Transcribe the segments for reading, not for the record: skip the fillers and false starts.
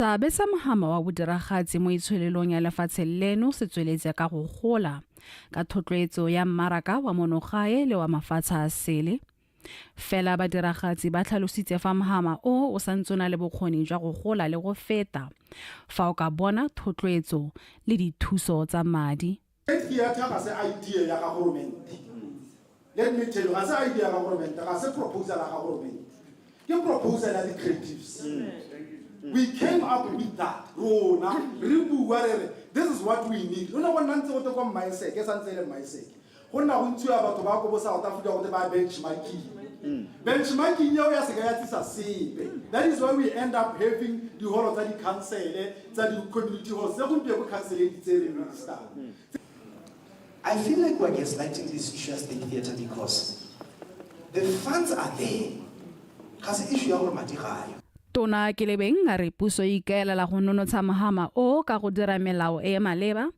Seabe sa mohama wa bodiragatsi mo itsholelong ya lefatshe leno se tsweletse ka go gola ka thotloetso ya mmaraka wa monogae le wa mafatshe a sele. Fela badiragatsi ba tlhalositse fa mohama o o santse o na le bokgoni jwa go gola le go feta fa o ka bona thotloetso le dithuso tsa madi. State theatre ga se idea ya ga goromente. Let me tell you, ga se idea ya ga goromente, ga se proposal ya ga goromente. Ke proposal ya di-creatives. We came up with that. Rona, re bua re re, this is what we need. O ne go nna ntse go te kwa Mmaeseke, e santse e le Mmaeseke. Go nna go ntshiwa batho ba ko bo South Africa go te ba benchmarking. Benchmarking eo ya seka ya tlisa sepe. That is why we end up having diholo tsa di-council, tsa di-community halls, tse gompieno council e di tsere minister. I feel like we're gaslighting this issue of state theatre because the funds are there. Ga se issue ya gore madi ga ayo. Tona Kelebeng a re puso e ikaelela go nonotsha mohama o ka go dira melao e e maleba,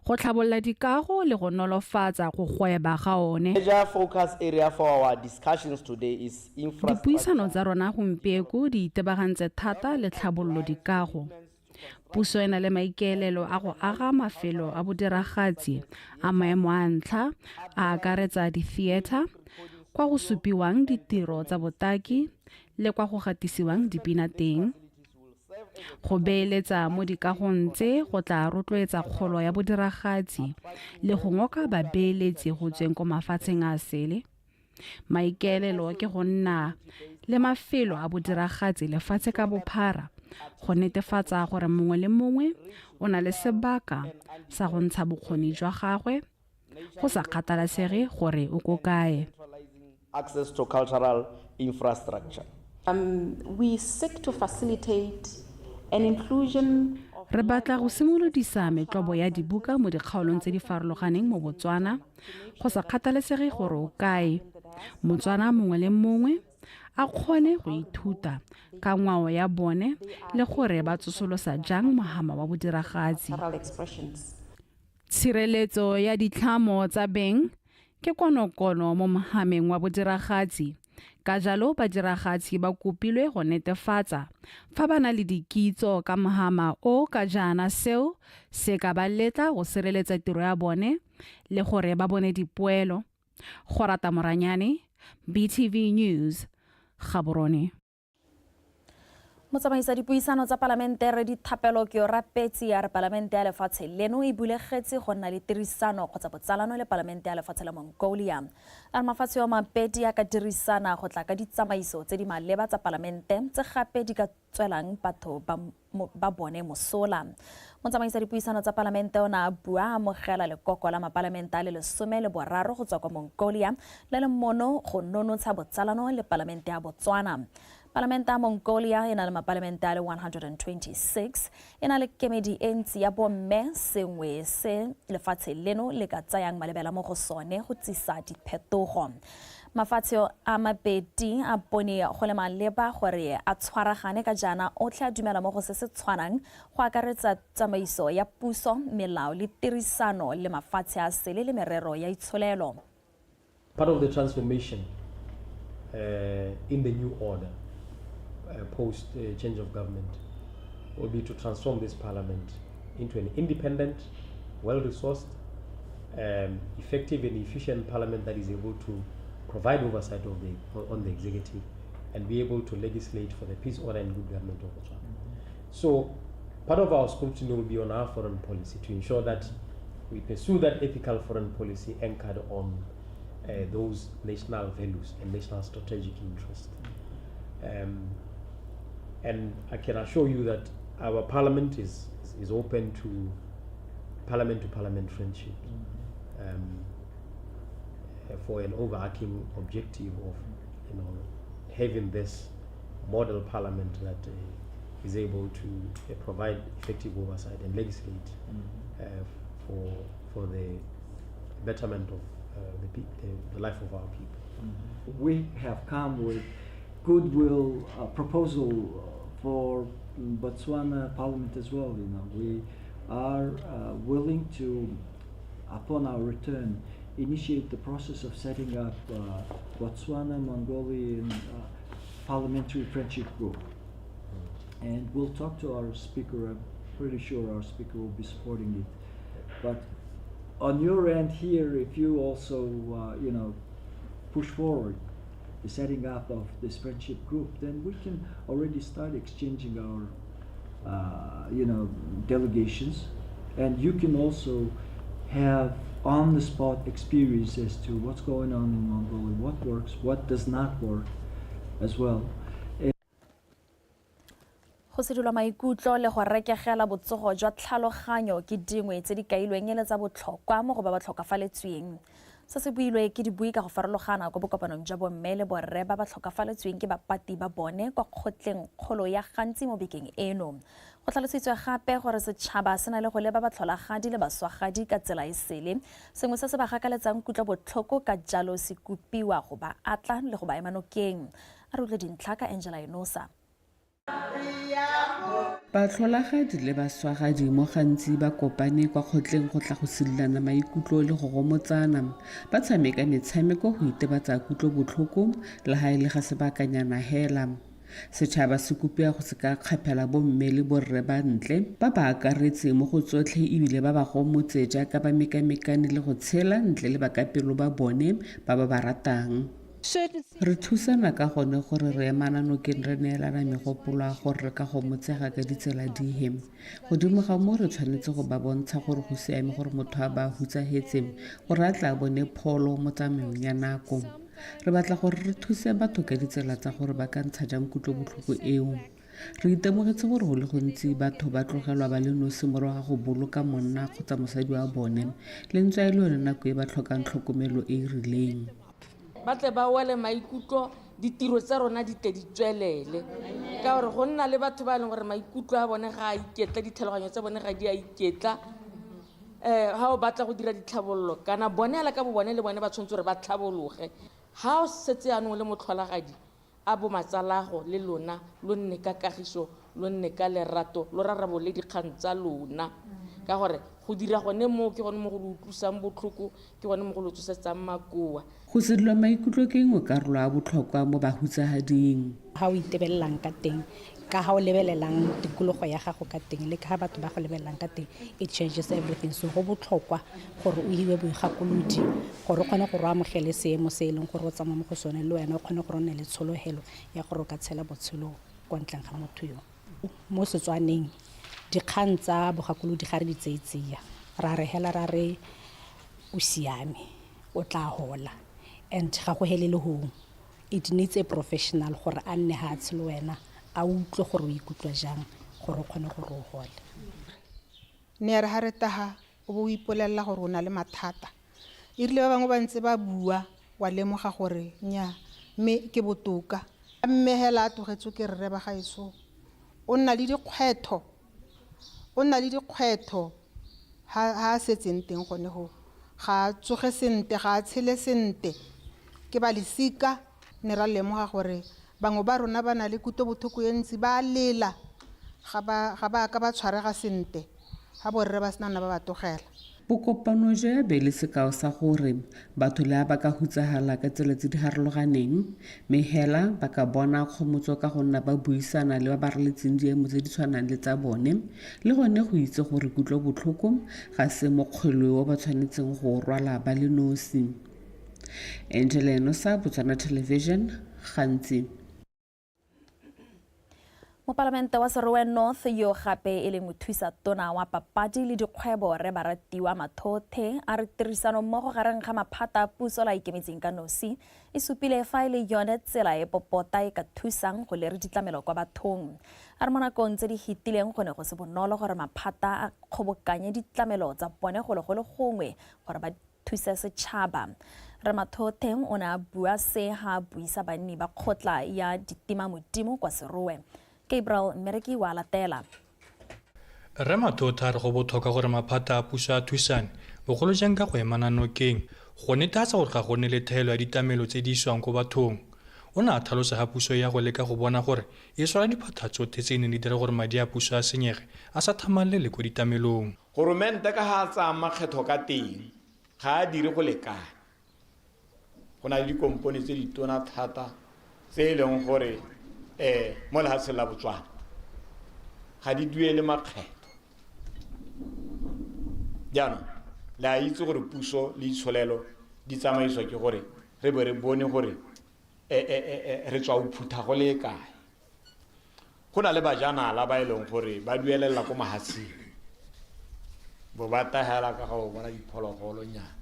go tlhabolola dikago le go nolofatsa go gweba ga one. Major focus area for our discussions today is Dipuisano infrastructure. tsa rona gompieko di itebagantse thata le tlhabololo dikago. Puso e na le maikaelelo a go aga mafelo a bodiragatsi a maemo a ntlha a akaretsa di-theatre kwa go supiwang ditiro tsa botaki le kwa go gatisiwang dipina teng. Go beeletsa mo dikagong tse go tla rotloetsa kgolo ya bodiragatsi le go ngoka babeeletsi go tsweng ko mafatsheng a sele. Maikaelelo ke go nna le mafelo a bodiragatsi lefatshe ka bophara go netefatsa gore mongwe le mongwe o na le sebaka sa go ntsha bokgoni jwa gagwe go sa kgathalasege gore o ko kae. Access to cultural infrastructure. We seek to facilitate an inclusion of Re batla go simolodisa metlobo ya dibuka mo dikgaolong tse di farologaneng mo Botswana go sa kgathalesege gore o kae. Motswana mongwe le mongwe a kgone go ithuta ka ngwao ya bone le gore ba tsosolosa jang mohama wa bodiragatsi. cultural expressions. Tshireletso ya ditlhamo tsa beng ke konokono mo mohameng wa bodiragatsi. Ka jalo badiragatsi ba kopilwe go netefatsa fa ba na le dikitso ka mohama o ka jaana seo se ka ba letla go sireletsa tiro ya bone le gore ba bone dipoelo. Go rata Moranyane, BTV News, Gaborone. Motsamaisa dipuisano tsa palamente re Dithapelo Keorapetse a re palamente ya lefatshe leno e bulegetse go nna le tirisano kgotsa botsalano le palamente ya lefatshe la Mongolia. A re mafatshe a mabedi a ka dirisana go tla ka ditsamaiso tse di maleba tsa palamente tse gape di ka tswelang batho ba bone mosola. Motsamaisa dipuisano tsa palamente o ne a bua a amogela lekoko la mapalamente a le 13 go tswa kwa Mongolia le le mono go nonotsha botsalano le palamente ya Botswana. Palamente ya Mongolia e na le mapalamente a le 126, e na le kemedi e ntsi ya bomme, sengwe se lefatshe leno le ka tsayang malebela mo go sone go tsisa diphetogo. Mafatshe a mabedi a bone go le maleba gore a tshwaragane ka jaana otlhe a dumela mo go se se tshwanang go akaretsa tsamaiso ya puso, melao le tirisano le mafatshe a sele le merero ya itsholelo. Part of the transformation in the new order post change of government will be to transform this parliament into an independent, well-resourced, effective and efficient parliament that is able to provide oversight on the executive and be able to legislate for the peace, order and good government of Botswana. So part of our scrutiny will be on our foreign policy to ensure that we pursue that ethical foreign policy anchored on those national values and national strategic interests. And I can assure you that our parliament is open to parliament friendship for an overarching objective of having this model parliament that is able to provide effective oversight and legislate for the betterment of the life of our people. We have come with goodwill proposal for Botswana Parliament as well. We are willing to, upon our return, initiate the process of setting up Botswana Mongolian Parliamentary Friendship Group. And we'll talk to our speaker. I'm pretty sure our speaker will be supporting it. But on your end here, if you also, push forward the setting up of this friendship group, then we can already start exchanging our, delegations. And you can also have on-the-spot experience as to what's going on in Mongolia, what works, what does not work as well. Go sedilwa maikutlo le go rekegela botsogo jwa tlhaloganyo ke dingwe tse di kailweng e le tsa botlhokwa mo go ba ba tlhokafaletsweng. Se se builwe ke dibui ka go farologana kwa bokopanong jwa bomme le borre ba ba tlhokafaletsweng ke bapati ba bone kwa kgotleng kgolo ya Gantsi mo bekeng eno. Go tlhalositswe gape gore setšhaba se na le go leba batlholagadi le baswagadi ka tsela e sele, sengwe se se ba gakaletsang kutlobotlhoko, ka jalo se kopiwa go ba atla le go ba ema nokeng. A re utlwe dintlha ka Angela Enosa. Batlholagadi le baswagadi mo gantsi ba kopane kwa kgotleng go tla go sedilana maikutlo le go gomotsana, ba tshameka metshameko go itebatsa kutlobotlhoko le ga e le ga sebakanyana hela. Setšhaba se kopiwa go se ka kgaphela bomme le borre ba ntle, ba ba akaretse mo go tsotlhe ebile ba ba gomotse jaaka ba mekamekane le go tshela ntle le bakapelo ba bone ba ba ba ratang. Re thusana ka gone gore re emana nokeng, re neelana megopolo a gore re ka gomotsega ka ditsela dihe. Godimo ga moo, re tshwanetse go ba bontsha gore go siame gore motho a ba hutsahetse gore a tla bone pholo mo tsamaong ya nako. Re batla gore re thuse batho ka ditsela tsa gore ba ka ntsha jang kutlobotlhoko eo. Re itemogetse gore go le gontsi batho ba tlogelwa ba le nosi morago ga go boloka monna kgotsa mosadi wa bone, le ntswa e le yone nako e ba tlhokang tlhokomelo e e rileng. Ba tle ba wele maikutlo, ditiro tsa rona di tle di tswelele, ka gore go nna le batho ba e leng gore maikutlo a bone ga a iketla, ditlhaloganyo tsa bone ga di a iketla. Ga o batla go dira ditlhabololo kana bone hela ka bo bone le bone ba tshwanetse gore ba tlhabologe. Ga o setse yanong le motlholagadi a bo matsalago le lona, lo nne ka kagiso, lo nne ka lerato, lo rarabole dikgang tsa lona, ka gore go dira gone moo ke gone mo go lo utlwisang botlhoko, ke gone mo go lo tsosetsang makoa. Go sedilwa maikutlo ke nngwe karolo ya botlhokwa mo bahutsagading. Ga o itebelelang ka teng, ka ga o lebelelang tikologo ya gago ka teng, le ka ga batho ba go lebelelang ka teng, it changes everything. So go botlhokwa gore o hiwe boigakolodi gore o kgone gore o amogele seemo se e leng gore o tsamaya mo go sone, le wena o kgone gore o nne le tshologelo ya gore o ka tshela botshelo kwa ntleng ga motho yo. Mo Setswaneng dikgang tsa bogakolodi ga re di tseye tsia, ra re hela ra re o siame, o tla hola, and ga go helele hong. It needs a professional gore a nne hatshe le wena, a utlwe gore o ikutlwa jang gore o kgone gore o hole. Ne re ha re taha o bo o ipolelela gore o na le mathata, e rile ba bangwe ba ntse ba bua wa lemoga gore nnyaa, mme ke botoka. Mme hela a tlogetswe ke rre ba gaetsho, o nna le dikgwetho, o nna le dikgwetho ha a setseng teng gone ho, ga a tsoge sente, ga a tshele sente. Ke ba lesika, ne ra lemoga gore bangwe ba rona ba na le kutlobotlhoko e ntsi, ba lela ga ba ka ba tshwarega sente, ga borre ba sena nna ba ba tlogela. Bokopano jo ya be le sekao sa gore batho le ha ba ka hutsahala ka tsela tse di harologaneng, mme hela ba ka bona kgomotso ka go nna ba buisana le ba ba raletseng diemo tse di tshwanang le tsa bone, le gone go itse gore kutlobotlhoko ga se mokgwele o ba tshwanetseng go o rwala ba le nosi. Angela Enosa, Botswana Television, Gantsi. Mopalamente wa Serowe North yo gape e leng mothusa tona wa papadi le dikgwebo re Baratiwa Mathothe a re tirisano mmogo gareng ga maphata a puso la ikemetseng ka nosi e supile fa e le yone tsela e popota e ka thusang go lere ditlamelo kwa bathong. A re mo nakong tse di fetileng go ne go se bonolo gore maphata a kgobokanye ditlamelo tsa bone go le go le gongwe gore ba thuse setšhaba. Re Mathothe o ne a bua se ha a buisa banni ba kgotla ya Ditimamodimo kwa Serowe. Gabriel Mmereki wa latela. Rre Mathothe a re go botlhokwa gore maphata a puso a thusane, bogolo jang ka go emana nokeng, go netefatsa gore ga go nne le thaelo ya ditlamelo tse di isiwang ko bathong. O ne a tlhalosa ga puso ya go leka go bona gore e swara diphatha tsotlhe tse neng di dira gore madi a puso a senyege a sa thamalele ko ditlamelong. Goromente ka ga a tsaya makgetho ka teng ga a dire go lekana. Go na le dikompone tse ditona thata tse e leng gore mo lefatsheng la Botswana Ga di duele makgetho. Jaanong le a itse gore puso le itsholelo di tsamaiswa ke gore re be re bone gore re tswa o phutha go le kae. Go na le bajanala ba e leng gore ba duelela ko mahatsheng, bo ba tahela ka ga go bona diphologolonyana.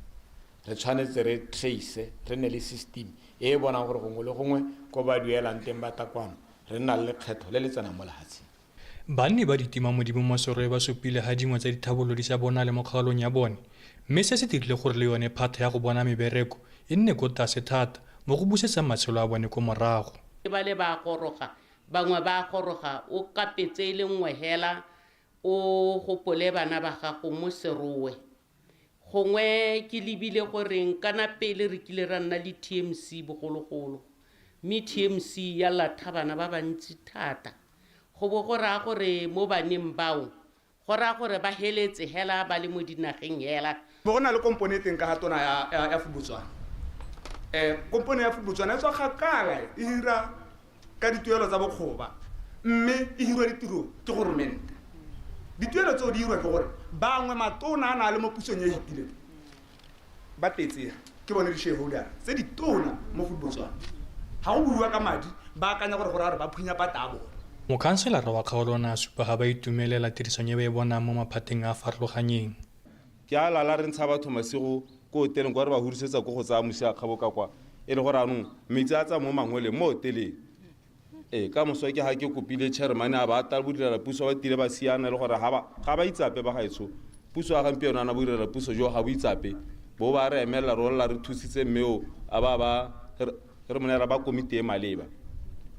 Re tshwanetse re trace, re nne le system e e bonang gore gongwe le gongwe ko ba duelang teng ba tla kwano, re nna le lekgetho le le tsenang mo lehatsheng. Banni ba ditimamodimo mo Serowe ba supile ga dingwe tsa dithabololo di sa bonale mo kgaolong ya bone, mme se se dirile gore le yone phatha ya go bona mebereko e nne ko tlase thata mo go busetsang matshelo a bone ko morago. Ba le ba goroga, bangwe ba goroga o kapetse e le nngwe hela, o gopole bana ba gago mo Serowe. Gongwe ke lebile goreng kana pele re kile ra nna le TMC bogologolo, mme TMC ya latha bana ba bantsi thata. Go bo go raya gore mo baneng bao, go raya gore ba heletse hela ba le mo dinageng hela. Bo go na le kompone e teng ka ga tona ya Food Botswana. Kompone ya Food Botswana e tswa kgakala e hira ka dituelo tsa bokgoba, mme e hirwa ditiro ke goromente. Dituelo tseo di hirwa ke gore bangwe matona a na le mo pusong e e fetileng ba tetsega ke bone di-shareholder tse di tona mo Food Botswana. Ga go buiwa ka madi ba akanya gore go raya gore ba phunya pata a bone. Mokhanselara wa kgaolo o ne a supa ga ba itumelela tirisanyo e ba e bonang mo maphateng a a farologanyeng. Ke a lala re ntsha batho masigo ko hoteleng kwa re ba hurisetsa ko go tsaya mosi a kgaboka kwa, e le gore anong metsi a tsaya mo mangweleng mo hoteleng. Ka moso ke ga ke kopile chairman a ba ta bodirela puso ba tile ba siana le gore ga ba itsape ba gaetsho. Puso ya gampieno ana bodirela puso jo ga bo itsape, bo ba re emelela re olla re thusitse mme o a ba ba re mo neela ba komiti e maleba.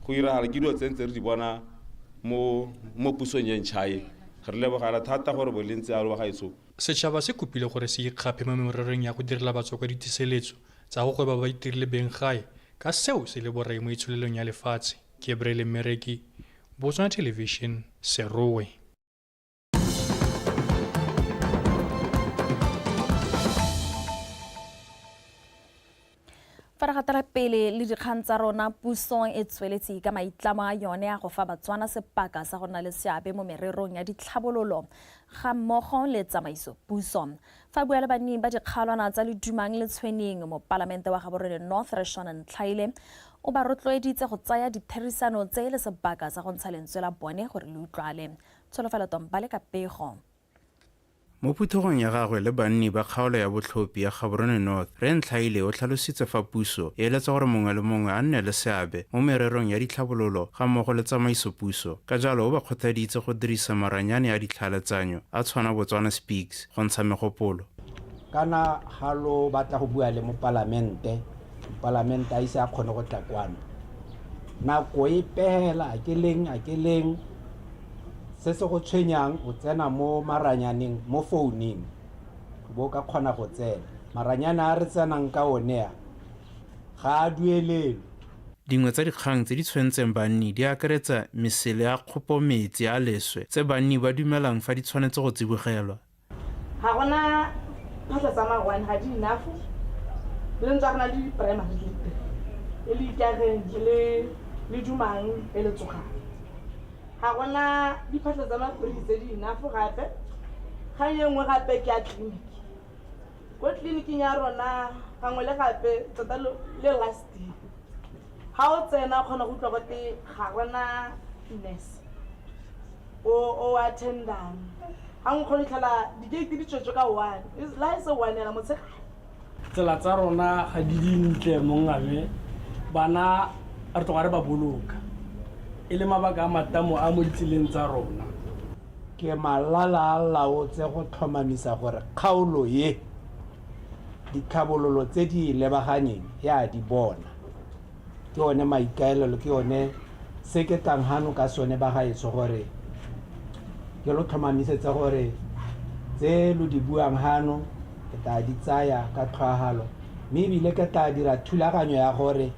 Go iragala ke dilo tse ntse re di bona mo pusong e ntšha e. Re lebogela thata gore bo le ntse jalo ba gaetsho. Setšhaba se kopile gore se ikgaphe mo mererong ya go direla batswakwa diteseletso tsa go gweba ba itirile beng gae, ka seo se le borai mo itsholelong ya lefatshe. Ke Brele Mmereki, Botswana Television, Serowe. Fa re gatela pele le dikgang tsa rona, puso e tsweletse ka maitlamo a yone a go fa Batswana sebaka sa go nna le seabe mo mererong ya ditlhabololo ga mmogo le tsamaiso puso. Fa bua le banni ba dikgaolwana tsa Ledumang le Tshweneng, mopalamente wa Gaborone North Reshona Ntlhaile o ba rotloeditse go tsaya ditherisano tse le sebaka sa go ntsha lentswe la bone gore le utlwale. Tsholofelo Tombale ka pego. Mo phuthegong ya gagwe le banni ba kgaolo ya botlhophi ya Gaborone North, Rre Ntlhaile o tlhalositse fa puso e eletsa gore mongwe le mongwe a nne le seabe mo mererong ya ditlhabololo ga mmogo le tsamaiso puso. Ka jalo o ba kgothaditse go dirisa maranyane a ditlhaeletsanyo a tshwana Botswana Speaks go ntsha megopolo. Kana ga lo batla go bua le mopalamente, mopalamente a ise a kgone go tla kwano. Nako e pegela, a ke leng, a ke leng, se se go tshwenyang o tsena mo maranyaneng, mo founung, bo ka kgona go tsena. Maranyane a re tsenang ka one a, ga a duelelwe. Dingwe tsa dikgang tse di tshwentseng banni di akaretsa mesele ya kgopo metsi a leswe tse banni ba dumelang fa di tshwanetse go tsibogelwa. Ga gona phatlha tsa marwane, ga di enough, le ntswa go na le di-primary di le three, e le Ikageng, e le Ledumang, e le Tsogang. Ga gona diphatlha tsa mafree tse di enough gape. Kgang e nngwe gape ke ya tleliniki. Ko tleliniking ya rona gangwe le gape tota le last year, ga o tsena o kgona go utlwa gote ga gona nurse o attendang. Ga nngwe kgona go fitlhela di-gate di tswetswe ka one, la e se one ela motshegare. Tsela tsa rona ga di dintle mongame, bana re tloga re ba boloka e le mabaka a matamo a mo ditseleng tsa rona. Ke malala a laotse go tlhomamisa gore kgaolo e ditlhabololo tse di e lebaganyeng ya di bona. Ke one maikaelelo, ke one se ke tlang hano ka sone ba gaetsho, gore ke lo tlhomamisetsa gore tse lo di buang hano ke tla di tsaya ka tlhoahalo, mme ebile ke tla dira thulaganyo ya gore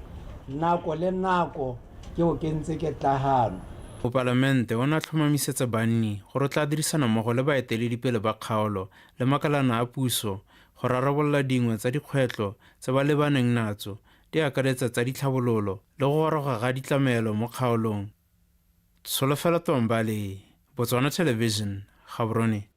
nako le nako ke o ke ntse ke tla hano. Mopalamente o ne a tlhomamisetsa banni gore o tla dirisana mmogo le baeteledipele ba kgaolo le makalana a puso go rarabolola dingwe tsa dikgwetlho tse ba lebaneng natso, di akaretsa tsa ditlhabololo le go goroga ga ditlamelo mo kgaolong. Tsholofelo Tombale, Botswana Television, Gaborone.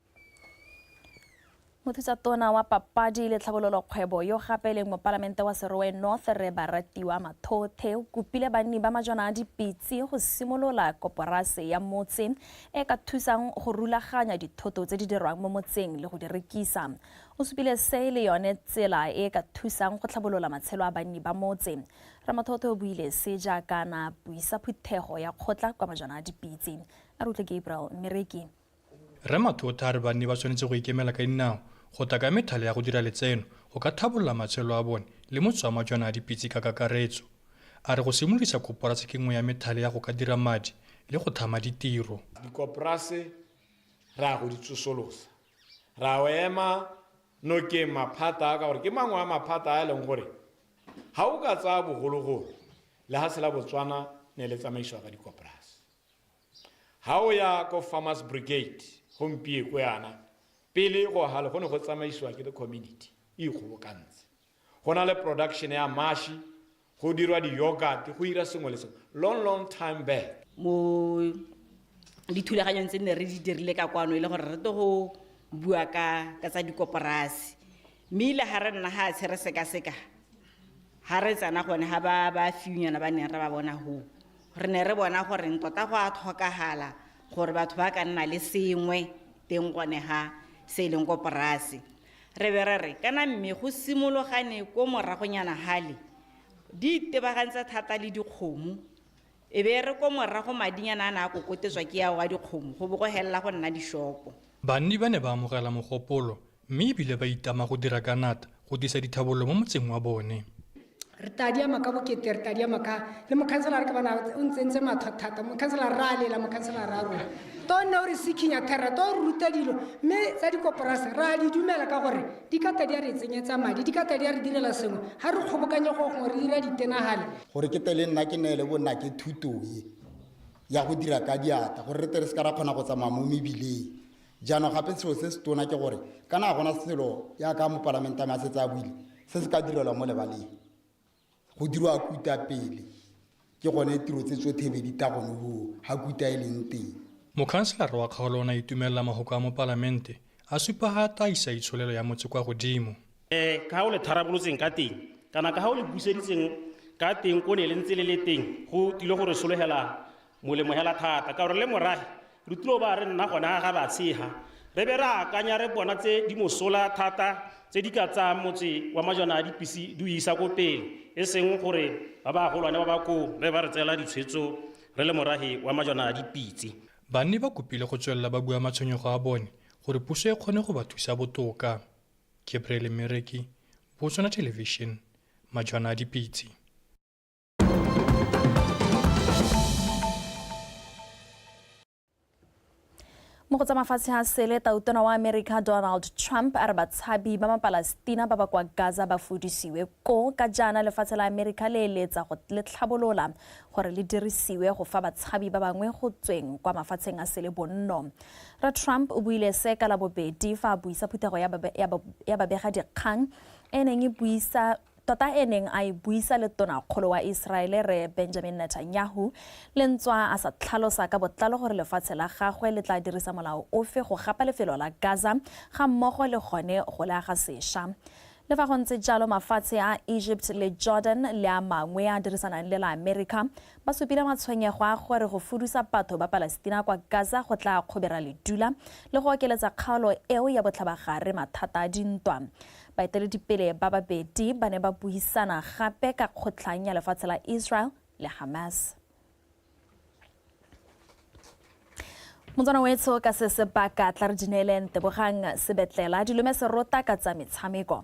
Mothusa tona wa papadi le tlhabololo kgwebo yo gape leng mopalamente wa Serowe North Rre Baratiwa Mathothe o kopile banni ba majwana a dipitse go simolola koporase ya motse e ka thusang go rulaganya dithoto tse di dirwang mo motseng le go di rekisa. O supile se le yone tsela e ka thusang go tlhabolola matshelo a banni ba motse. Ramathothe o buile se jaaka na buisa phuthego ya kgotla kwa majwana a dipitse. A re utlwe Gabriel Mmereki. Rre Mathothe a re banni ba tshwanetse go ikemela ka dinao go tla ka methale ya go dira letseno go ka tlhabolola matshelo a bone le motse wa majwana a dipitse ka kakaretso. A re go simolodisa koporase ke nngwe ya methale ya go ka dira madi le go tlhama ditiro. Dikoporase re a go di tsosolosa, ra o ema nokeng maphata a ka gore ke mangwe a maphata a e leng gore ga o ka tsaya bogologolo lehatshe la Botswana ne le tsamaisiwa ka dikoporase. Ha o ya ko Farmers Brigade gompieko yana pele go gale go ne go tsamaisiwa ke the community e ikgobokantse. Go na le production ya mashi, go dirwa di-yogurt, go ira sengwe le sengwe long long time back. Mo dithulaganyong tse ne re di dirile ka kwano e le gore re tlo go bua ka tsa dikoporase, mme ile ga re nna ga tshe re sekaseka ga re tsena gone ga ba finyana ba neng re ba bona ho, re ne re bona gore tota go a tlhokagala gore batho ba ka nna le sengwe teng gone ga se e leng koporase. Re be re re kana mme go simologane ko moragonyana gale di itebagantse thata le dikgomo, e be re ko morago madinyana a ne a kokotetswa ke ao a dikgomo go bo go helela go nna dishopo. Banni ba ne ba amogela mogopolo mme ebile ba itama go dira ka nata go disa dithabollo mo motseng wa bone. Re tadiama ka bokete, re tadiama ka le mokhanselara ke bona o ntsentse matlho thata, mokhanselara ra lela, mokhanselara a rona to nne o re sikhinya thera, to re ruta dilo, mme tsa dikoporase ra di dumela ka gore di ka ta di a re tsenyetsa madi, di ka ta di a re direla sengwe, ga re kgobokanye go gongwe re dira ditenagale. Gore ke tele nna ke neele bo nna ke thuto e ya go dira ka diatla gore re tle re se ka ra kgona go tsamaya mo mebileng. Jaanong gape selo se se tona ke gore kana ga gona selo yaka mopalamente a me a setse a buile se se ka direlwa mo lebaleng, go dirwa kuta pele, ke gone tiro tse tsotlhe be di tla gone hoo ga kuta e leng teng. Mokhanselara wa kgaolo o ne a itumelela mahoko a mopalamente a supa ga a tla isa itsholelo ya motse kwa godimo. Ka ga o le tharabolotseng ka teng kana ka ga o le buseditseng ka teng ko ne le ntse le le teng go tlile gore sologela molemo hela thata, ka gore le morahe re tlile ba re nna gona ga ba tshega re be re akanya re bona tse di mosola thata tse di ka tsayang motse wa majwana a dipitse di o isa ko pele, e seng gore ba bagolwane ba ba koo be ba re tseela ditshwetso re le morahe wa majwana a dipitse. Banni ba kopile go tswelela ba bua matshwenyego a bone gore puso e kgone go ba thusa botoka. Gabriel Mmereki, Botswana Television, majwana a dipitse. Mo go tsa mafatshe a sele, tautona wa America Donald Trump a re batshabi ba Mapalestina ba ba kwa Gaza ba fudisiwe ko ka jaana lefatshe la America le eletsa go le tlhabolola gore le dirisiwe go fa batshabi ba bangwe go tsweng kwa mafatsheng a sele bonno. Rre Trump o buile se ka labobedi fa a buisa phuthego ya babegadikgang e neng e buisa tota e neng a e buisa le tonakgolo wa Israele re Benjamin Netanyahu, le ntswa a sa tlhalosa ka botlalo gore lefatshe la gagwe le tla dirisa molao ofe go gapa lefelo la Gaza ga mmogo le gone go le aga sešwa. Le fa go ntse jalo, mafatshe a Egypt le Jordan le a mangwe a dirisanang le la America ba supile matshwenyego a gore go fudusa batho ba Palestina kwa Gaza go tla kgobera ledula le go okeletsa kgaolo eo ya botlhabagare mathata a dintwa. Baeteledipele ba babedi ba ne ba buisana gape ka kgotlhang ya lefatshe la Israel le Hamas. Motswana wetsho ka se sebaka tla re di neeleng Tebogang Sebetlela dilome serota ka tsa metshameko.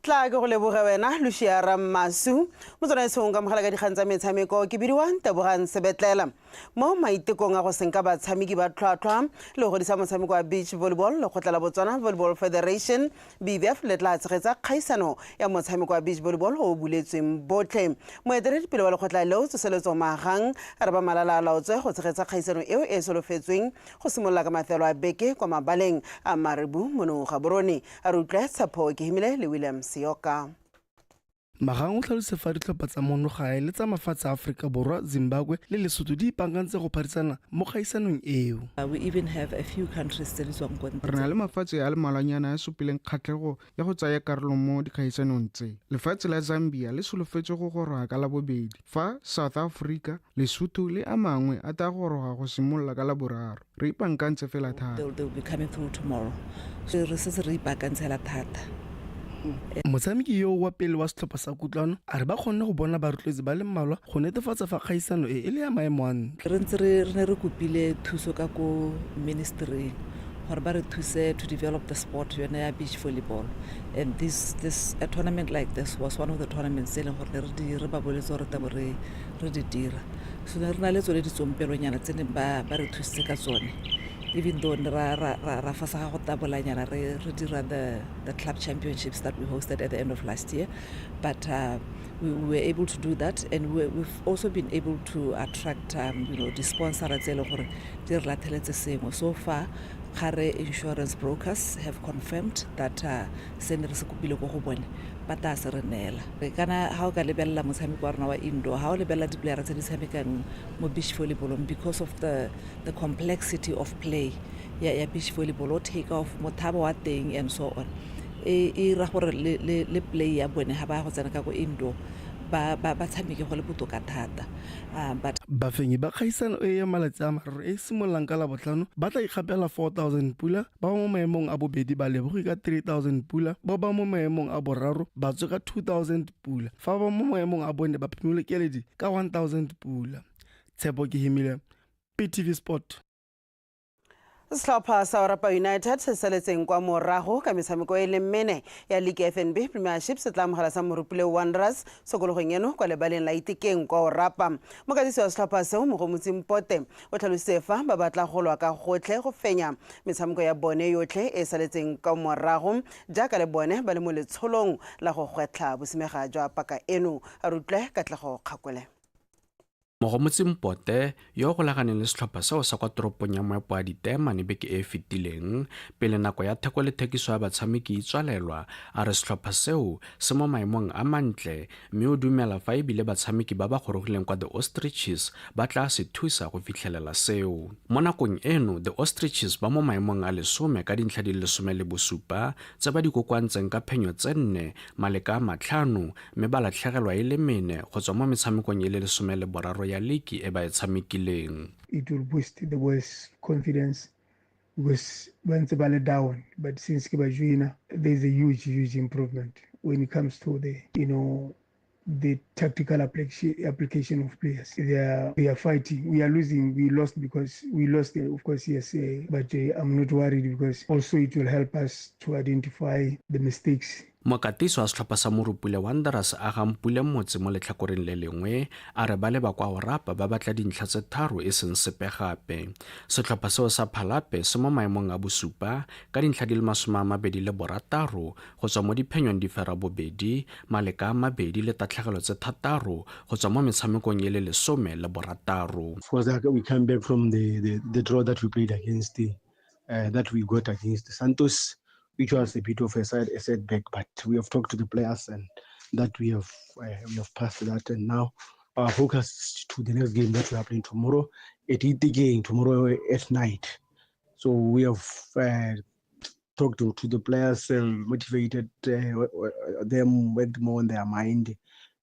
Tla ke go leboge wena Lucia Rammasu. Motsamaisong ka mogala ka dikgang tsa metshameko ke bidiwa Tebogang Sebetlela. Mo maitekong a go senka batshameki ba tlhwatlhwa le go godisa motshameko wa beach volleyball, lekgotla la Botswana Volleyball Federation BVF le tla tshegetsa kgaisano ya motshameko wa beach volleyball o buletsweng botlhe. Moeteledipele wa lekgotla leo Tsoseletso Magang a re ba malala a laotswe go tshegetsa kgaisano eo e solofetsweng go simolola ka mafelo a beke kwa mabaleng a Maribu mono Gaborone. A re utlwe Tshepo Kehimile le William Seoka. Magang o tlhalose fa ditlhopha tsa mono gae le tsa mafatshe a Aforika Borwa, Zimbabwe le Lesotho di ipaakantse go phadisana mo kgaisanong eo. We even have a few countries tse di tswang kwa ntle. Re na le mafatshe a le mmalwanyana a supileng kgatlhego ya go tsaya karolo mo dikgaisanong tse. Lefatshe la Zambia le solofetse go goroga ka Labobedi, fa South Africa, Lesotho le a mangwe a tla goroga go simolola ka Laboraro. Re ipaakantse fela thata. They'll be coming through tomorrow. So re setse re ipaakantse fela thata. Motshameki yo wa pele wa setlhopha sa Kutlwano a re ba kgonne go bona barotloetsi ba le mmalwa go netefatsa fa kgaisano e e le ya maemo a ntle. Re ntse re ne re kopile thuso ka ko ministry gore ba re thuse to develop the sport yone ya beach volleyball, and this a tournament like this was one of the tournaments tse e leng gore re ba boletse gore tabo re di dira. So ne re na le tsone ditsompelonyana tse neng ba re thusitse ka tsone, even though ra fasaga go tabolanyana re dira the club championships that we hosted at the end of last year, but we were able to do that, and we've also been able to attract the sponsor tse e leng gore di re latheletse sengwe. So far Gare Insurance Brokers have confirmed that se ne re se kopile ko go bone ba tla se re neela. Kana ha o ka lebelela motshameko wa rona wa indoor, ha o lebelela di-playera tse di tshamekang mo beach volleyballong, because of the complexity of play ya beach volleyball, o take off mothabo wa teng and so on, e ira gore le play ya bone ha ba go tsena ka ko indoor ba tshameke go le botoka thata. But bafenyi ba kgaisano e ya malatsi a mararo e simololang ka Labotlhano ba tla ikgapela 4000 pula, ba mo maemong a bobedi ba lebogi ka 3000 pula, ba mo maemong a boraro ba tswe ka 2000 pula, fa ba mo maemong a bone ba phimole keledi ka 1000 pula. Tshepo Kehimile, PTV Sport. Setlhopha sa Orapa United se saletseng kwa morago ka metshameko e le mene ya League FNB Premiership se tla amogela sa Morupule Wanderers sokologong eno kwa lebaleng la Itekeng kwa Orapa. Mokatisi wa setlhopha seo Mogomotsi Mpote o tlhalositse fa ba batla go lwa ka gotlhe go fenya metshameko ya bone yotlhe e saletseng kwa morago jaaka le bone ba le mo letsholong la go gwetlha bosimega jwa paka eno. A re utlwe Katlego Kgakole. Mogomotsi Mpote yo o golaganeng le setlhopha seo sa kwa toropong ya Moepo wa Diteemane beke e e fetileng pele nako ya theko le thekiso ya batshameki e tswalelwa, a re setlhopha seo se mo maemong a mantle mme o dumela fa ebile batshameki ba ba gorogileng kwa The Ostriches ba tla se thusa go fitlhelela seo. Mo nakong eno The Ostriches ba mo maemong a 10 ka dintlha di le 17 tse ba di kokoantseng ka phenyo tse 4 maleka a 5 mme ba latlhegelwa e le 4 go tswa mo metshamekong e le 13 ya ligi e ba e tshamekileng. It will boost the boys' confidence because ba ntse ba le down, but since ke ba joina there's a huge improvement when it comes to the the tactical application of players. They are fighting. We are losing. We lost because we lost, of course, yes, but I'm not worried because also it will help us to identify the mistakes. Mokatisi wa setlhopha sa Morupule Wanderers a gampule motse mo letlhakoreng le lengwe a re ba leba kwa Orapa ba batla dintlha tse 3 e seng sepe gape. Setlhopha seo sa Phalape se mo maemong a bosupa ka dintlha di le 26 go tswa mo diphenyong di 2 maleka a 2 le tatlhegelo tse 6 go tswa mo metshamekong e le 16. Of course, we came back from the draw that we played against that we got against Santos, which was a bit of a setback, but we have talked to the players and that we have passed that, and now our focus is to the next game that we are playing tomorrow at Itekeng, tomorrow at night. So we have talked to the players, motivated them, went more on their mind,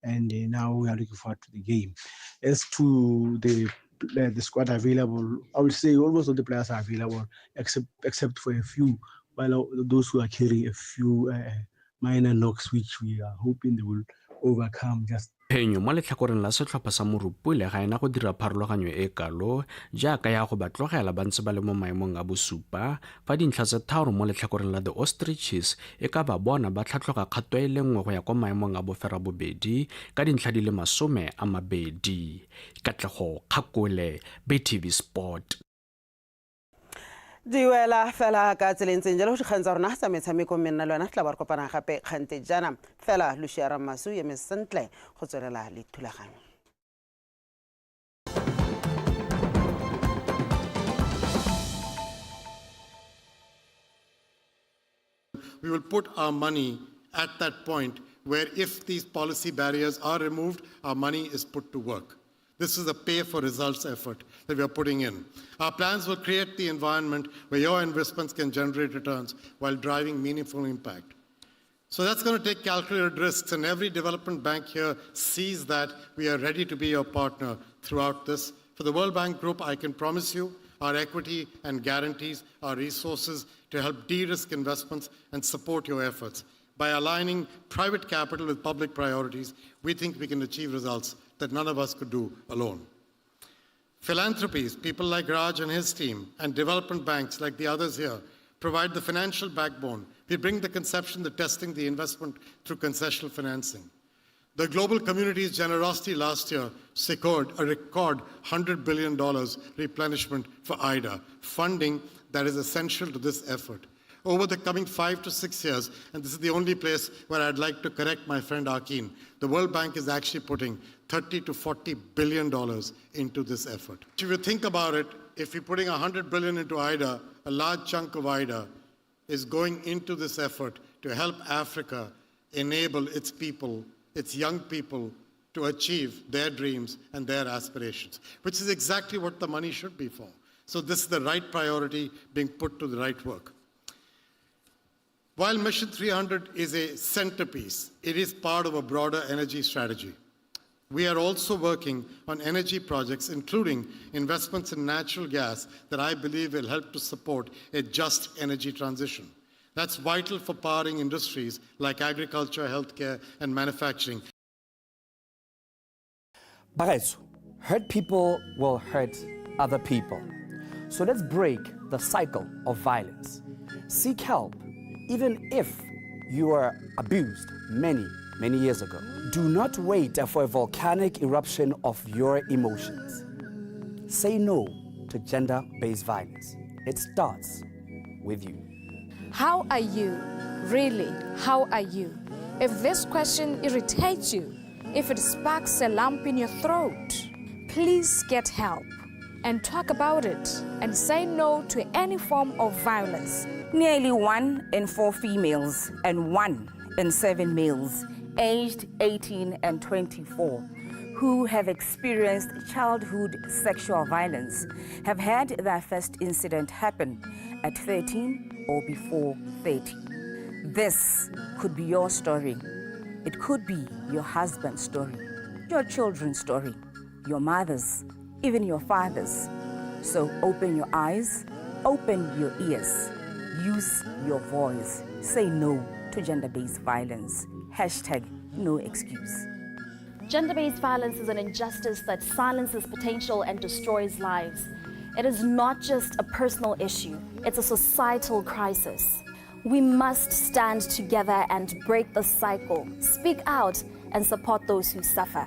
and now we are looking forward to the game. As to the squad available, I would say almost all the players are available except for a few. While those who are carrying a few minor knocks, which we are hoping they will overcome just Phenyo mo letlhakoreng la setlhopha sa Morupule ga ena go dira pharologanyo e kalo jaaka ya go ba tlogela ba ntse ba le mo maemong a bosupa fa dintlha tse tharo mo letlhakoreng la The Ostriches e ka ba bona ba tlhatlhoga kgato e le nngwe go ya kwa maemong a boferabobedi ka dintlha di le 20. Katlego Kgakole, BTV Sport. Di wela fela ka tseleng ntseng jalo dikgang tsa rona tsa metshameko mme nna le wena tla ba re kopana gape kgante jaana fela Lucia Ramasu eme sentle go tswelela le thulaganyo. We will put our money at that point where if these policy barriers are removed, our money is put to work. This is a pay for results effort that we are putting in. Our plans will create the environment where your investments can generate returns while driving meaningful impact. So that's going to take calculated risks, and every development bank here sees that we are ready to be your partner throughout this. For the World Bank Group, I can promise you our equity and guarantees, our resources to help de-risk investments and support your efforts. By aligning private capital with public priorities, we think we can achieve results that none of us could do alone. Philanthropies, people like Raj and his team, and development banks like the others here, provide the financial backbone. We bring the conception, the testing, the investment through concessional financing. The global community's generosity last year secured a record $100 billion replenishment for IDA, funding that is essential to this effort. Over the coming 5 to 6 years, and this is the only place where I'd like to correct my friend Akin, the World Bank is actually putting $30 to $40 billion into this effort. If you think about it, if you're putting $100 billion into IDA, a large chunk of IDA is going into this effort to help Africa enable its people, its young people, to achieve their dreams and their aspirations, which is exactly what the money should be for. So this is the right priority being put to the right work. While Mission 300 is a centerpiece, it is part of a broader energy strategy. We are also working on energy projects, including investments in natural gas that I believe will help to support a just energy transition. That's vital for powering industries like agriculture, healthcare, and manufacturing. Bagaetso, hurt people will hurt other people. So let's break the cycle of violence. Seek help, even if you were abused many, many years ago. Do not wait for a volcanic eruption of your emotions. Say no to gender-based violence. It starts with you. How are you? Really, how are you? If this question irritates you, if it sparks a lump in your throat, please get help and talk about it and say no to any form of violence. Nearly 1 in 4 females and 1 in 7 males aged 18 and 24 who have experienced childhood sexual violence have had their first incident happen at 13 or before 30. This could be your story. It could be your husband's story, your children's story, your mother's, even your father's. So open your eyes, open your ears, use your voice. Say no to gender-based violence. #no excuse. Gender-based violence is an injustice that silences potential and destroys lives. It is not just a personal issue, it's a societal crisis. We must stand together and break the cycle, speak out and support those who suffer.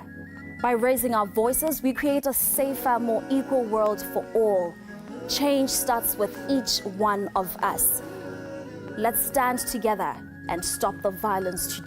By raising our voices, we create a safer, more equal world for all. Change starts with each one of us. Let's stand together and stop the violence today.